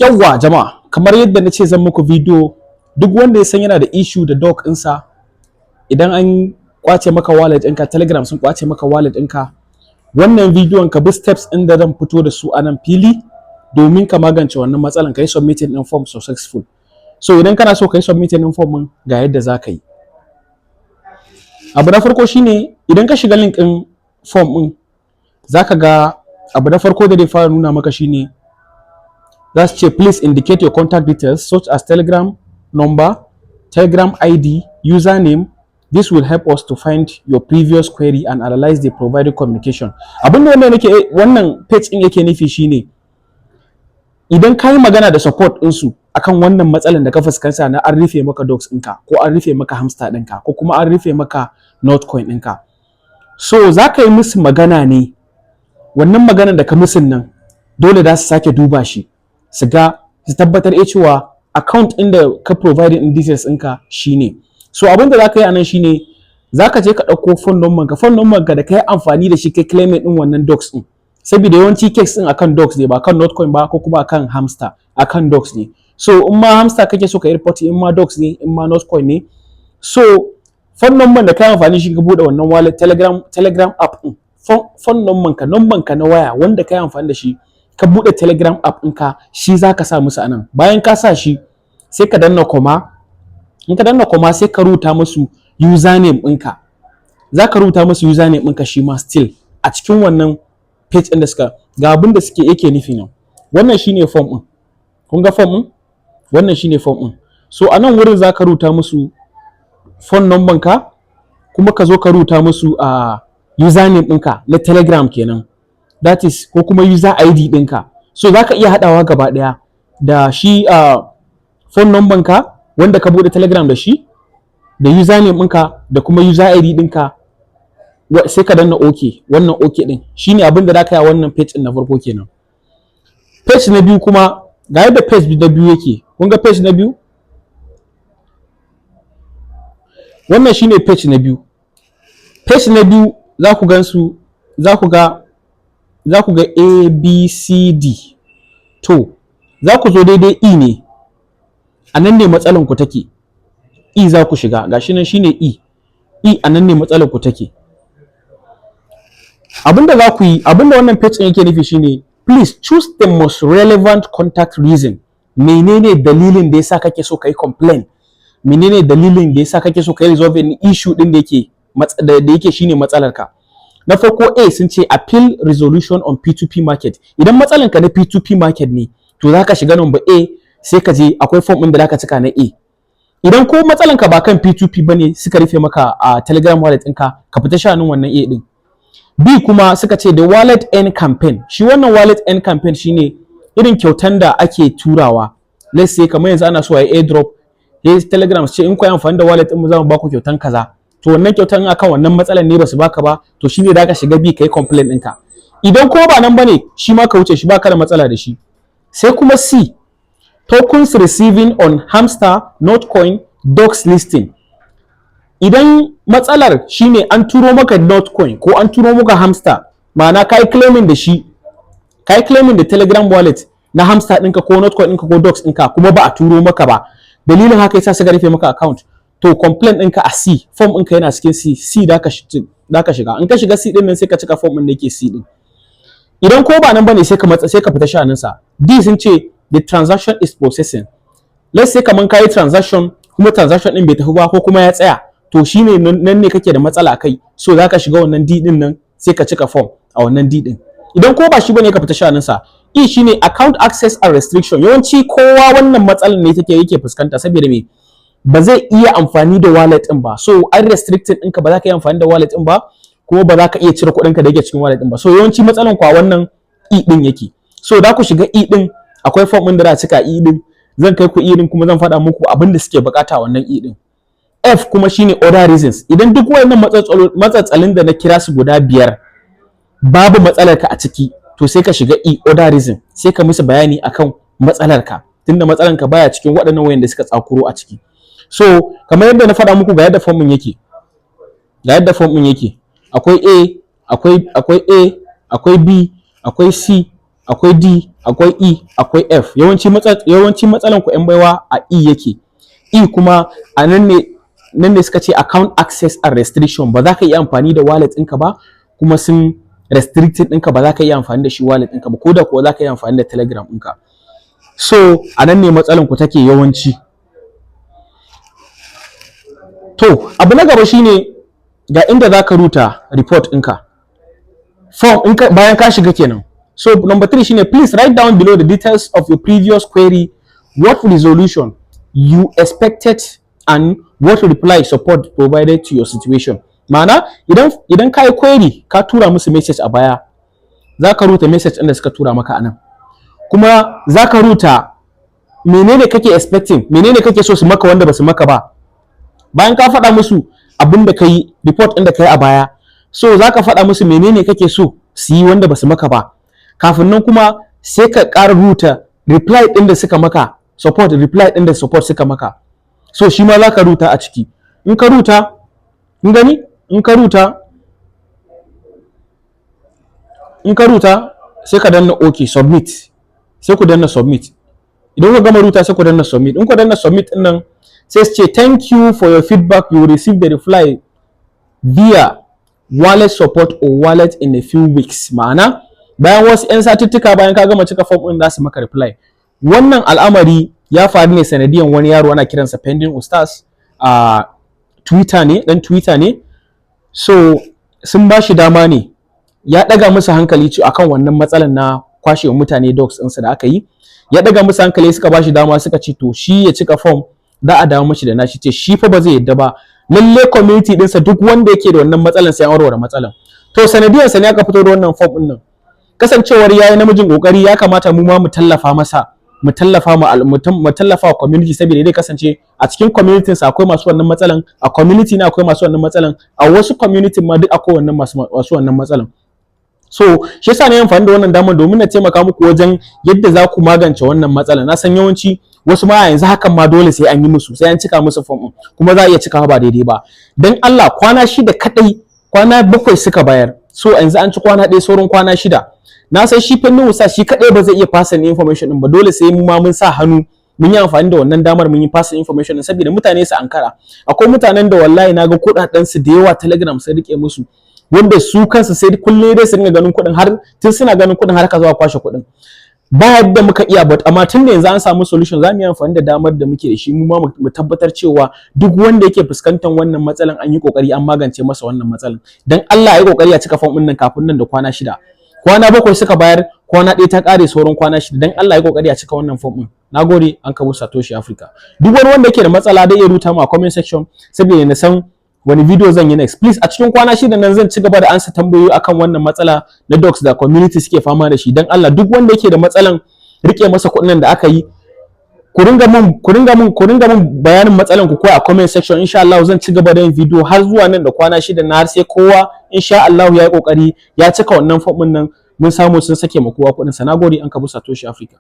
Yawwa jama'a, kamar yadda na ce zan muku video, duk wanda ya san yana da issue da Dogs ɗinsa, idan an kwace maka wallet ɗinka, Telegram sun kwace maka wallet ɗinka, wannan bidiyon ka bi steps ɗin da zan fito da su a nan fili domin ka magance wannan matsalan, ka yi submitting ɗin form successful. So idan kana so ka yi submitting ɗin form ɗin, ga yadda za ka yi. Abu na farko shine, idan ka shiga link ɗin form ɗin, za ka ga abu na farko da zai fara nuna maka shine za su ce, "Please indicate your contact details such as Telegram number, Telegram ID, username. This will help us to find your previous query and analyze the provided communication." Abin da wannan nake wannan page ɗin yake nufi shine, idan ka yi magana da support ɗinsu akan wannan matsalan da ka fuskanta na an rufe maka Dogs ɗinka, ko an rufe maka Hamster ɗinka, ko kuma an rufe maka Notcoin ɗinka, so za ka yi musu magana ne. Wannan maganan da ka musun nan, dole za su sake duba shi, su ga, su tabbatar cewa account ɗin da ka provide in details ɗinka shine. So abin da za ka yi a nan shine, za ka je ka ɗauko phone number ka, phone number ka da ka yi amfani da shi kai claiming ɗin wannan Dogs ɗin, saboda yawanci case ɗin akan Dogs ne, ba kan Notcoin ba ko kuma akan Hamster, akan Dogs ne. So in ma Hamster kake so ka yi report, in ma Dogs ne, in ma Notcoin ne, so phone number da ka yi amfani shi ka buɗe wannan wallet Telegram app ɗin, phone number ka, number ka na waya wanda ka yi amfani da shi ka buɗe Telegram app ɗinka, shi za ka sa musu anan. Bayan ka sa shi, sai ka danna comma. In ka danna comma, sai ka rubuta musu username ɗinka. Za ka rubuta musu username ɗinka shi ma still a cikin wannan page ɗin da suka ga. Abin da suke yake nufi nan, wannan shine form ɗin. Kun ga form ɗin? Wannan shine form ɗin. So a nan wurin za ka rubuta musu phone number ka, kuma ka zo ka rubuta musu a username ɗinka na Telegram kenan, that is, ko kuma user ID ɗinka. So za ka iya haɗawa gaba ɗaya da shi, phone number ka wanda ka buɗe Telegram da shi, da username ɗinka, da kuma user ID ɗinka, sai ka danna OK. Wannan OK ɗin shine abin da za ka yi a wannan page ɗin na farko kenan. Page na biyu kuma, ga yadda page na biyu yake. Kun ga page na biyu? Wannan shine page na biyu. Page na biyu za ku gan su, za ku ga A, B, C, D. To za ku zo daidai E ne, a nan ne matsalan ku take. E za ku shiga, gashi nan shine E. E, a nan ne matsalar ku take. Abinda za ku yi, abinda wannan page ɗin yake nufi shine, "Please choose the most relevant contact reason." Menene dalilin da yasa kake so ka yi complain? Menene dalilin da yasa kake so ka yi resolving issue din da yake shine matsalar ka? Na farko, A, sun ce "Appeal resolution on P2P market". Idan matsalar ka na P2P market ne, to za ka shiga number A, sai ka je akwai form din da zaka cika na A. Idan ko matsalan ka ba kan P2P bane suka rufe maka a Telegram wallet ɗinka, ka fita sha'anin wannan A din. B kuma suka ce "The wallet earn campaign". Shi wannan wallet earn campaign shine irin kyautan da ake turawa. Let's say kamar yanzu ana so a yi airdrop, sai Telegram su ce in ku yi amfani da wallet din mu, za mu baku kyautan kaza. To wannan kyautan, akan wannan matsalan ne basu baka ba, to shine da ka shiga B kai complaint ɗinka. Idan ko ba nan bane, shi ma ka wuce shi, baka da matsala da shi. Sai kuma C, "Tokens receiving on Hamster, Notcoin, Dogs listing". Idan matsalar shine an turo maka Notcoin ko an turo maka Hamster, ma'ana kai claiming da shi, kai claiming da Telegram wallet na Hamster ɗinka ko Notcoin ɗinka ko Dogs ɗinka, kuma ba a turo maka ba, dalilin haka yasa suka rufe maka account, to complaint ɗinka a C, form ɗinka yana cikin C. C da ka shiga. In ka shiga C ɗin nan, sai ka cika form ɗin da yake C ɗin. Idan ko ba nan bane, sai ka matsa, sai ka fita sha'anin sa. D, sun ce "The transaction is processing". Let's say kaman kayi transaction, kuma transaction ɗin bai tafi ba ko kuma ya tsaya, to shine nan ne kake da matsala kai. So zaka shiga wannan D ɗin nan, sai ka cika form a wannan D ɗin. Idan ko ba shi bane, ka fita sha'anin sa. E shine "Account access and restriction". Yawanci kowa wannan matsalar ne take yake fuskanta, saboda me? Ba zai iya amfani da wallet din ba. So an restricted ɗinka, ba za ka yi amfani da wallet din ba, kuma ba za ka iya cire kuɗinka da yake cikin wallet din ba. So yawanci matsalan kwa wannan E din yake. So za ku shiga E din, akwai form ɗin da za a cika E din. Zan kai ku E din, kuma zan faɗa muku abin da suke bukata wannan E din. F kuma shine "Other reasons". Idan duk wayannan matsatsalin da na kira su guda biyar, babu matsalar ka a ciki, to sai ka shiga E, other reason, sai ka musu bayani akan matsalar ka, tunda matsalar ka baya cikin waɗannan wayanda suka tsakuro a ciki. So kamar yadda na faɗa muku, ga yadda form ɗin yake, ga yadda form ɗin yake. Akwai A, akwai A, akwai B, akwai C. Akwai D, akwai E, akwai F. Yawanci matsalan ku, 'yan baiwa, a E yake. E kuma a nan ne suka ce account access and restriction. Ba za ka iya amfani da wallet ɗinka ba, kuma sun restricted ɗinka, ba za ka iya amfani da shi wallet ɗinka ba, ko da kuwa za ka iya amfani da Telegram ɗinka. So a nan ne matsalan ku take yawanci. To, abu na gaba shine ga inda za ka rubuta report ɗinka, form in bayan ka shiga kenan. So number three shine, please write down below the details of your previous query, what resolution you expected and what reply support provided to your situation. Ma'ana, idan ka yi query, ka tura musu message a baya, za ka rubuta message ɗin da suka tura maka anan, kuma za ka rubuta menene kake expecting, menene kake so su maka wanda ba su maka ba. Bayan ka faɗa musu abin da ka yi, report ɗin da ka yi a baya, so za ka faɗa musu menene kake so su yi wanda ba su maka ba. Kafin nan kuma sai ka ƙara rubuta reply ɗin da suka maka, support reply ɗin da support suka maka. So shi ma za ka rubuta a ciki. In ka rubuta, in gani, in ka rubuta, sai ka danna OK, submit. Sai ku danna submit. Idan ku gama rubuta, sai ku danna submit. In ku danna submit din nan, sai su ce, "Thank you for your feedback. You will receive the reply via wallet support or wallet in a few weeks." Ma'ana, bayan wasu 'yan satuttuka bayan ka gama cika form din, za su maka reply. Wannan al'amari ya faru ne sanadiyan wani yaro ana kiransa Pending Ustaz a Twitter ne, dan Twitter ne. So sun ba shi dama ne, ya ɗaga musu hankali akan wannan matsalan na kwashewa mutane dogs ɗinsu da aka yi. Ya ɗaga musu hankali, suka ba shi dama, suka ce to shi ya cika form, za a dawo mashi da nashi. Ce shi fa ba zai yadda ba, lalle community ɗinsa duk wanda yake da wannan matsalan sai an warware matsalan. To, sanadiyar sa ne aka fito da wannan form ɗin nan. Kasancewar yayi namijin kokari, ya kamata mu ma mu tallafa masa, mu tallafa wa community, saboda dai kasance a cikin community sa akwai masu wannan matsalan, a community na akwai masu wannan matsalan, a wasu community ma duk akwai wannan masu wannan matsalan. So shi yasa na yi amfani da wannan damar domin na taimaka muku wajen yadda za ku magance wannan matsalan. Na san yawanci wasu ma yanzu hakan ma dole sai an yi musu, sai an cika musu form ɗin, kuma za a iya cikawa ba daidai ba. Dan Allah, kwana 6 kadai, kwana 7 suka bayar. So yanzu an ci kwana 1, sauran kwana 6. Na san shi fannin wasa shi kadai ba zai iya passing information din ba, dole sai mu ma mun sa hannu, mun yi amfani da wannan damar, mun yi passing information din, saboda mutane su ankara. Akwai mutanen da wallahi naga kudaden su da yawa Telegram sai rike musu, wanda su kansu sai kullum dai su dinga ganin kuɗin, har tun suna ganin kuɗin har ka zuwa kwashe kuɗin, ba yadda muka iya. But amma tun da yanzu an samu solution, za mu yi amfani da damar da muke da shi mu ma mu tabbatar cewa duk wanda yake fuskantar wannan matsalan, an yi kokari an magance masa wannan matsalan. Dan Allah, ya yi kokari a cika form ɗin nan kafin nan da kwana 6. Kwana 7 suka bayar, kwana 1 ta kare, sauran kwana 6. Dan Allah, ya kokari a cika wannan form ɗin. Nagode. An kabo Satoshi Africa. Duk wani wanda yake da matsala dai iya rubuta mu a comment section, saboda na san wani video zan yi next. Please, a cikin kwana 6 nan zan ci gaba da ansa tambayoyi akan wannan matsala na dogs da community suke fama da shi. Dan Allah, duk wanda yake da matsalan rike masa kuɗin da aka yi, ku ringa mun bayanin matsalan ku ko a comment section. Insha Allah zan ci gaba da yin video har zuwa nan da kwana 6 na, har sai kowa insha Allah ya yi kokari ya cika wannan form nan, mun samu sun sake ma kowa kuɗin sa. Nagode. An kabu Satoshi Africa.